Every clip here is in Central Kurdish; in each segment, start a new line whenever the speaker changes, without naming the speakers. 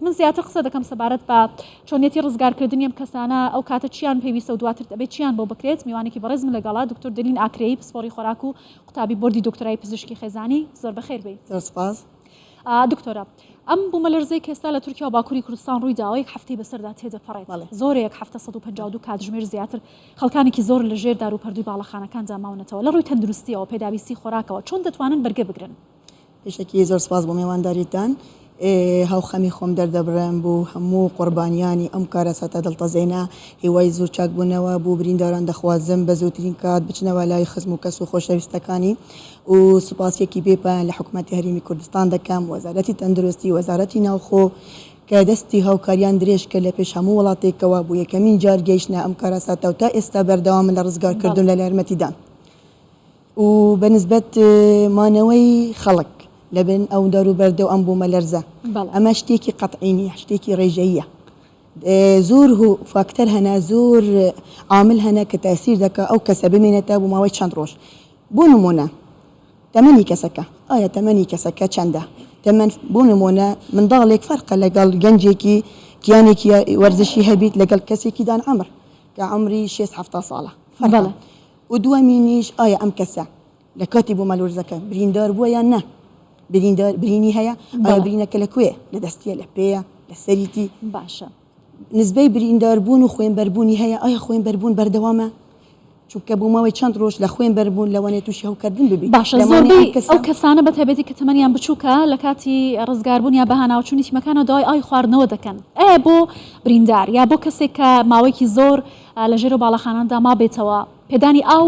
من زیاتر قسە دەکەم سەبارەت بە چۆنیەتی ڕزگارکردنی ئەم کەسانە، ئەو کاتە چیان پێویستە و دواتر دەبێت چیان بۆ بکرێت. میوانێکی بەڕێزم لەگەڵە، دکتۆر دلین ئاکرەیی، پسپۆڕی خۆراک و قوتابی بۆردی دۆکتۆرای پزیشکی خێزانی. زۆر بەخێر بێی.
زۆر سوپاس.
دکتۆرە، ئەم بوومەلەرزەی کە ئێستا لە تورکیا و باکووری کوردستان ڕووی داوە، یەک هەفتەی بەسەردا تێدەپەڕێت. زۆرە یەک هەفتە، 152 کاتژمێر زیاتر. خەڵکانێکی زۆر لە ژێر داروپەردووی باڵەخانەکاندا ماونەتەوە. لە ڕووی تەندروستییەوە، پێداویستی خۆراکەوە، چۆن دەتوانن بەرگە بگرن؟
پێشەکی زۆر سپاس بۆ مێوانداریتان. هاوخەمی خۆم دەردەبڕم بۆ هەموو قوربانیانی ئەم کارەساتە دڵتەزێنە. هیوای زوو چاکبوونەوە بۆ برینداران دەخوازم، بە زووترین کات بچنەوە لای خزم و کەس و خۆشەویستەکانی و سوپاسیەکی بێ پایان لە حکومەتی هەرێمی کوردستان دەکەم، وەزارەتی تەندروستی، وەزارەتی ناوخۆ کە دەستی هاوکاریان درێژ کرد لە پێش هەموو وڵاتێکەوە بۆ یەکەمین جار گەیشتنە ئەم کارەساتە و تا ئێستا بەردەوامن لە ڕزگارکردن و لە یارمەتیدان. و بە نسبەت مانەوەی خەڵک لە بن ئەو دار و بەردە و ئەم بوومەلەرزە ئەمە شتێکی قەتعی نییە شتێکی ڕێژەییە زۆر هو فاکتەر هەنە زۆر عامل هەنە کە تاسیر دەکا ئەو کەسە بمێنێتە بۆ ماوەی چەند ڕۆژ بۆ نمونە تەمەنی کەسەکە ئایا تەمەنی کەسەکە چەندە تەمەن بۆ نمونە منداڵێک فەرقە لەگەڵ گەنجێکی کیانێکی وەرزشی هەبیت لەگەڵ کەسێکی دان عەمر کە عەمری شێست حەفتا ساڵە فەرقە و دووەمینیش ئایا ئەم کەسە لە کاتی بوومەلەرزەکە بریندار بووە یان نا؟ بریندار برینی هەیە؟ ئایا برینەکە لە کوێیە؟ لە دەستیە، لە پێیە، لە سەریتی؟
باشە.
نسبەی برینداربوون و خوێنبەربوونی هەیە؟ ئایا خوێنبەربوون بەردەوامە؟ چونکە بۆ ماوەی چەند ڕۆژ لە خوێنبەربوون لەوانەیە تووشی هەوکردن ببی.
باشە زۆربەی ئەو کەسانە بە تایبەتی کە تەمەنیان بچووکە لە کاتی ڕزگاربوون یا بەهاناوەچوونی تیمەکانەوە داوای ئاوی خواردنەوە دەکەن ئایا بۆ بریندار یا بۆ کەسێک کە ماوەیەکی زۆر لە ژێر و باڵەخاناندا مابێتەوە، پێدانی ئاو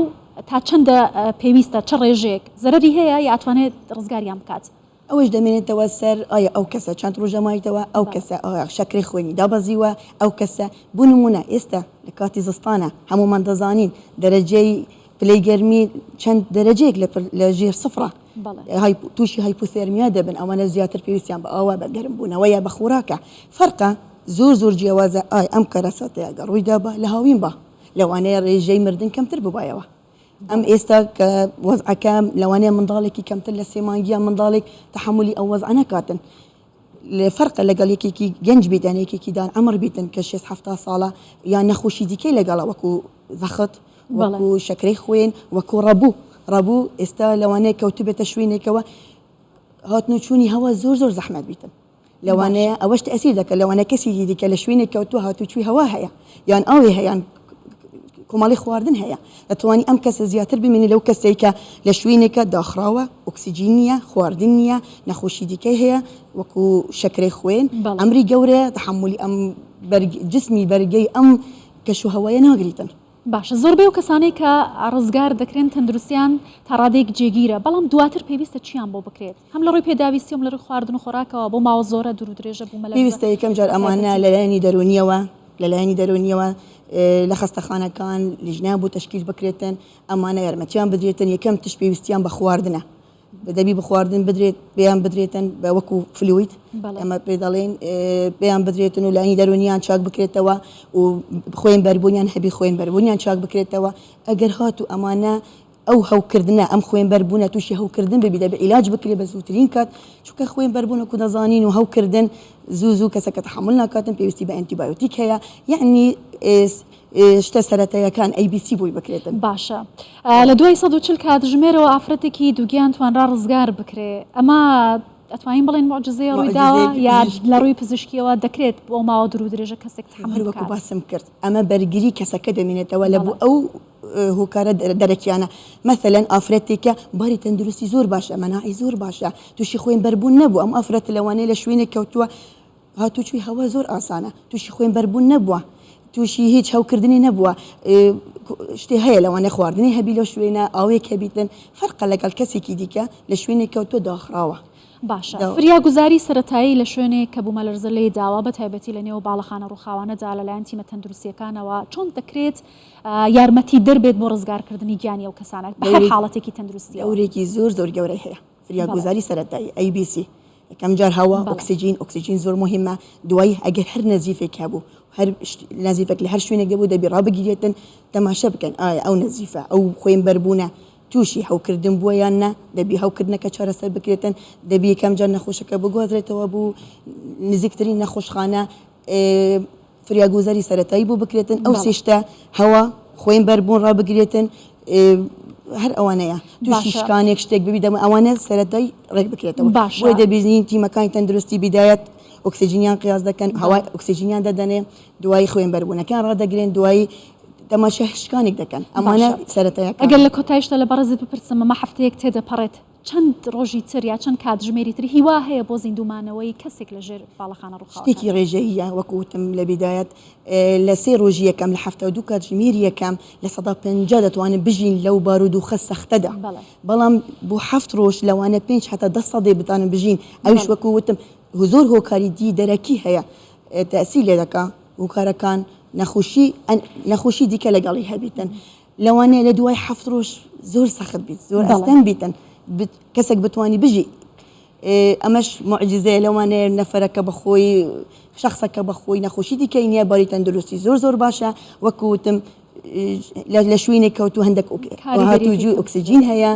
تا چەندە پێویستە، چ ڕێژەیەک زەرەری هەیە یا ئەتوانێت ڕزگاریان بکات؟
ئەوەش دەمێنێتەوە سەر ئایا ئەو کەسە چەند ڕۆژە مایتەوە، ئەو کەسە ئایا شەکرەی خوێنی دابەزیوە، ئەو کەسە بۆ نموونە ئێستا لە کاتی زستانە هەموومان دەزانین دەرەجەی پلەی گەرمی چەند دەرەجەیەک لە ژێر سفرە، تووشی hypothermia دەبن، ئەوانە زیاتر پێویستیان بە ئاوە، بە گەرمبوونەوەیە، بە خۆراکە، فەرقە زۆر زۆر جیاوازە، ئای ئەم کارەساتەیە گەر ڕوویدابا لە هاوین با لەوانەیە ڕێژەی مردن کەمتر ببایەوە، ئەم ئێستا کە وەزعەکە لەوانەیە منداڵێکی کەمتر لە سێ مانگی یان منداڵێک تەحەمولی ئەو وەزعە نەکاتن، فەرقە لەگەڵ یەکێکی گەنج بیت یان یەکێکی دان عەمر بیتن کە شێست حەفتا ساڵە یان نەخۆشی دیکەی لەگەڵە وەکو زەخت وەکو شەکرەی خوێن وەکو ڕەبوو ڕەبوو ئێستا لەوانەیە کەوتبێتە شوێنێکەوە هاتن و چوونی هەوا زۆر زۆر زەحمەت بیتن لەوانەیە ئەوەش تەئسیر دەکات لەوانەیە کەسێکی دیکە لە شوێنێک کەوتووە هاتوچوی هەوا هەیە یان ئاوێ هەیە یان کۆمەڵی خواردن هەیە دەتوانی ئەم کەسە زیاتر بمێنی لەو کەسەی کە لە شوێنێکە داخراوە ئۆکسجین نییە خواردن نییە نەخۆشی دیکەی هەیە وەکو شەکرەی خوێن ئەمری گەورەیە تەحەمولی ئەم جسمی بەرگەی ئەم کەش و هەوایە ناگریتن.
باشە زۆربەی ئەو کەسانەی کە ڕزگار دەکرێن تەندروستیان تا ڕادەیەک جێگیرە بەڵام دواتر پێویستە چیان بۆ بکرێت هەم لە ڕووی پێداویستی و هەم لە ڕووی خواردن و خۆراکەوە بۆ ماوە زۆرە دوور و درێژە بوومەلەرزە
پێویستە یەکەم جار ئەمانە
بەتایبەتی.
لە لایەنی دەروونیەوە لە لایەنی دەروونیەوە لە خەستەخانەکان لیژنەیان بۆ تەشکیل بکرێتن ئەمانە یارمەتیان بدرێتن یەکەم تشت پێویستیان بە خواردنە دەبی بە خواردن بدرێت پێیان بدرێتن بە وەکو fluid ئەمە پێ دەڵێن پێیان بدرێتن و لایەنی دەروونیان چاک بکرێتەوە و خوێن بەربوونیان هەبی خوێن بەربوونیان چاک بکرێتەوە ئەگەر هاتوو ئەمانە ئەو هەوکردنە ئەم خوێن بەربوونە تووشی هەوکردن ببی دەبێ عیلاج بکرێ بە زووترین کات چونکە خوێن بەربوون وەکو دەزانین و هەوکردن زوو زوو کەسەکە تەحەمول ناکاتن پێویستی بە ئەنتیبایۆتیک هەیە یەعنی شتە سەرەتایەکان ABC بۆی بکرێتن.
باشە لە دوای 140 کاتژمێرەوە ئافرەتێکی دووگیان توانرا ڕزگار بکرێ ئەمە ئەتوانین بڵێن موعجزەیە ڕووی داوە یا لە ڕووی پزیشکیەوە دەکرێت بۆ ماوە دوور و درێژە کەسێک تەحەمول
هەر وەکو باسم کرد ئەمە بەرگری کەسەکە دەمێنێتەوە لە بۆ ئەو هۆکارە دەرەکیانە مەسەلەن ئافرەتێکە باری تەندروستی زۆر باشە مەناعی زۆر باشە تووشی خوێن بەربوون نەبوو ئەم ئافرەتە لەوانەیە لە شوێنێک کەوتووە هاتوچوی هەوا زۆر ئاسانە تووشی خوێن بەربوون نەبووە تووشی هیچ هەوکردنی نەبووە شتێ هەیە لەوانەیە خواردنی هەبی لەو شوێنە ئاوێک هەبیتن فەرقە لەگەڵ کەسێکی دیکە لە شوێنێک کەوتووە داخراوە.
باشە فریاگوزاری سەرەتایی لە شوێنێک کە بوومەلەرزە لێی داوە بە تایبەتی لە نێو باڵەخانە ڕووخاوانەدا لەلایەن تیمە تەندروستییەکانەوە چۆن دەکرێت یارمەتیدەر بێت بۆ ڕزگارکردنی گیانی ئەو کەسانە بە هەر حاڵەتێکی تەندروستییەوە؟
دەورێکی زۆر زۆر گەورەی هەیە فریاگوزاری سەرەتایی، ABC، یەکەم جار هەوا، ئۆکسجین، ئۆکسجین زۆر موهیمە، دوایی ئەگەر هەر نەزیفێک هەبوو، هەر نەزیفێک لە هەر شوێنێک دەبوو دەبی ڕابگیرێتن، تەماشا بکەن ئایا ئەو نەزیفە، ئەو خوێنبەربوونە. تووشی هەوکردن بووە یان نا، دەبی هەوکردنەکە چارەسەر بکرێتن، دەبی یەکەم جار نەخۆشەکە بگوازرێتەوە بۆ نزیکترین نەخۆشخانە، فریاگوزاری سەرەتایی بۆ بکرێتن، ئەو سێ شتە هەوا، خوێن بەربوون ڕابگرێتن، هەر ئەوانەیە تووشی شکانێک شتێک ببی دەم ئەوانە سەرەتای ڕێک بکرێتەوە. بۆیە دەبینین تیمەکانی تەندروستی بیدایەت ئۆکسجینیان قیاس دەکەن، هەوای ئۆکسجینیان دەدەنێ، دوایی خوێن بەربوونەکان ڕادەگرن، دوایی تەماشای شکانێک دەکەن. ئەمانە سەرەتایەکانن.
ئەگەر لە کۆتایشدا لە بەڕێزت بپرسم ئەمە هەفتەیەک تێدەپەڕێت، چەند ڕۆژی تر یا چەند کاتژمێری تر هیوا هەیە بۆ زیندوو مانەوەی کەسێک لە ژێر باڵەخانە ڕووخاوەکاندا؟
شتێکی ڕێژەییە، وەکو وتم لە بیدایەت لە سێ ڕۆژی یەکەم لە 72 کاتژمێری یەکەم 50% دەتوانن بژین لەو بارودۆخە سەختەدا، بەڵام بۆ حەفت ڕۆژ لەوانە پێنج هەتا دە سەدی بتانن بژین، ئەویش وەکو وتم زۆر هۆکاری دی دەرەکی هەیە تەئسیر لێ دەکا، هۆکارەکان نەخۆشی نەخۆشی دیکە لەگەڵی هەبیتن لەوانەیە لە دوای حەفت ڕۆژ زۆر سەخت بیت زۆر ئەستەم بیتن کەسێک بتوانی بژی ئەمەش معجزەیە لەوانەیە نەفەرەکە بەخۆی شخصەکە بەخۆی نەخۆشی دیکەی نییە باری تەندروستی زۆر زۆر باشە وەکو وتم لە شوێنێک کەوتو هەندێک هاتوجوی ئۆکسجین هەیە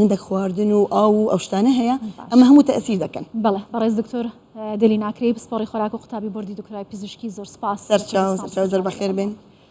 هەندێک خواردن و ئاو و ئەو شتانە هەیە ئەمە هەموو تەئسیر دەکەن.
بەڵێ بەڕێز دکتۆر دێلی ناکرێی پسپۆڕی خۆراک و قوتابی بۆردی دکتۆرای پزیشکی زۆر سپاس.
سەرچاو سەرچاو زۆر بەخێر بێن.